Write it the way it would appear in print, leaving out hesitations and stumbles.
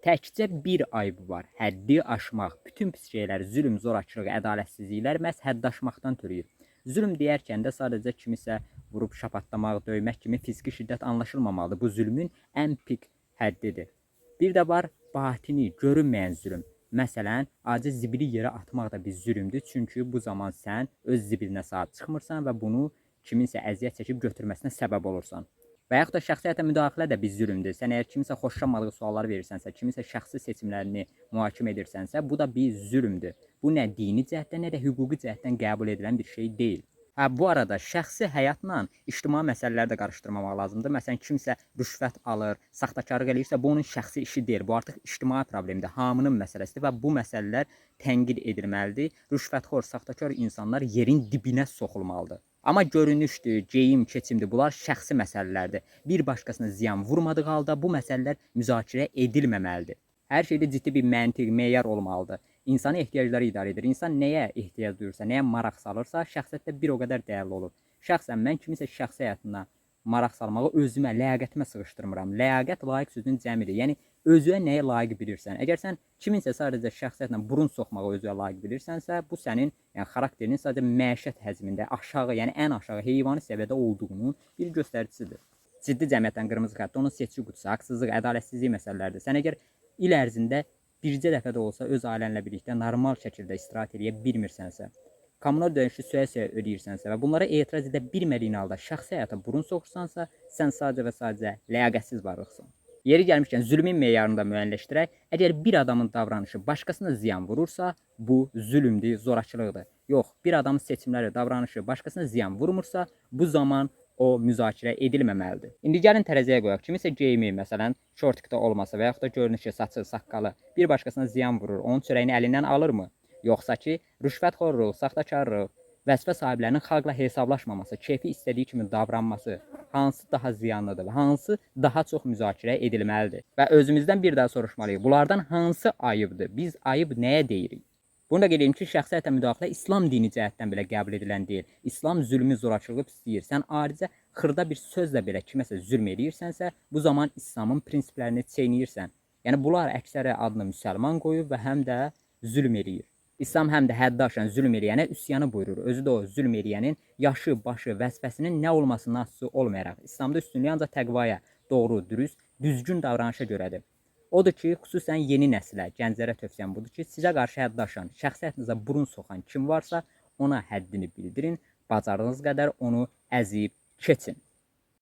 Təkcə bir ayıb var: həddi aşmaq. Bütün pis şeylər, zülm, zorakılıq, ədalətsizliklər məhz həddaşmaqdan törəyir. Zülm deyərkən də sadəcə kimisə vurub şapatlamaq, döymək kimi fiziki şiddət anlaşılmamalıdır. Bu zülmün ən pik həddidir. Bir də var batini, görünməyən zülm. Məsələn, acı zibili yerə atmaq da bir zülmdür. Çünki bu zaman sən öz zibilinə sahib çıxmırsan və bunu kiminsə əziyyət çəkib götürməsinə səbəb olursan. Və yaxud da şəxsi həyata müdaxilə də bir zülmdür. Sən əgər kimisə xoşlanmadığı suallar verirsənsə, kimisə şəxsi seçimlərini mühakimə edirsənsə, bu da bir zülmdür. Bu nə dini cəhətdən, nə də hüquqi cəhətdən qəbul edilən bir şey deyil. Hə, bu arada şəxsi həyatla ictimai məsələləri də qarışdırmamaq lazımdır. Məsələn, kimsə rüşvət alır, saxtakarlıq eləyirsə, bu onun şəxsi işi deyil. Bu artıq ictimai problemdir, hamının məsələsidir və bu məsələlər tənqid edilməlidir. Rüşvətxor, saxtakar insanlar yerin dibinə soxulmalıdır. Amma görünüşdür, geyim, keçimdir, bunlar şəxsi məsələlərdir. Bir başqasına ziyan vurmadığı halda bu məsələlər müzakirə edilməməlidir. Hər şeydə ciddi bir məntiq, meyar olmalıdır. İnsanı ehtiyacları idarə edir. İnsan nəyə ehtiyac duyursa, nəyə maraq salırsa, şəxsiyyətdə bir o qədər dəyərli olur. Şəxsən mən kiminsə şəxsi həyatına maraq salmağı özümə, ləyaqətimə sığışdırmıram. Ləyaqət layiq sözünün cəmidir. Yəni özünə nəyə layiq bilirsən? Əgər sən kiminsə sadəcə şəxsiyyətlə burun soxmağı özünə layiq bilirsənsə, bu sənin, yəni xarakterinin sadəcə məişət həzmində aşağı, yəni ən aşağı heyvani səviyyədə olduğunun bir göstəricisidir. Ciddi cəmiyyətdən qırmızı xətt onun seçki qutusu, haqsızlıq, ədalətsizlik məsələləridir. Sən əgər il ərzində bircə dəfə də olsa öz ailənlə birlikdə normal şəkildə istirahət eləyə bilmirsənsə, kommunal ödənişi söyə-söyə ödəyirsənsə və bunlara etiraz edə bilmədiyin halda şəxsi həyata burun soxursansa, sən sadəcə və sadəcə ləyaqətsiz varlıqsan. Yeri gəlmişkən zülmün meyarını da müəyyənləşdirək. Əgər bir adamın davranışı başqasına ziyan vurursa, bu zülmdür, zorakılıqdır. Yox, bir adamın seçimləri, davranışı başqasına ziyan vurmursa, bu zaman o müzakirə edilməməlidir. İndi gəlin tərəziyə qoyaq. Kimisə geyimi, məsələn, şortikdə olmasa və yaxud da görünüşü, saçı, saqqalı bir başqasına ziyan vurur, onun çörəyini əlindən alırmı? Yoxsa ki, rüşvətxorluq, saxtakarlıq, vəzifə sahiblərinin xalqla hesablaşmaması, keyfi istədiyi kimi davranması hansı daha ziyanlıdır və hansı daha çox müzakirə edilməlidir? Və özümüzdən bir daha soruşmalıyıq. Bunlardan hansı ayıbdır? Biz ayıb nəyə deyirik? Bunu da qeyd edim ki, şəxsi həyata müdaxilə İslam dini cəhətdən belə qəbul edilən deyil. İslam zülmü, zorakılığı pisləyir. Sən adicə xırda bir sözlə belə kiməsə zülm eləyirsənsə, bu zaman İslamın prinsiplərini çeynəyirsən. Yəni bunlar əksəri adını müsəlman qoyub və həm də zülm eləyir. İslam həm də həddi aşan zülm eləyənə üsyanı buyurur. Özü də o zülm eləyənin yaşı, başı, vəzifəsinin nə olmasından asılı olmayaraq. İslamda üstünlük ancaq təqvaya, doğru, dürüst, düzgün davranışa görədir. Odur ki, xüsusən yeni nəslə, gənclərə tövsiyəm budur ki, sizə qarşı həddi aşan, şəxsi həyatınıza burun soxan kim varsa, ona həddini bildirin, bacardığınız qədər onu əzib keçin.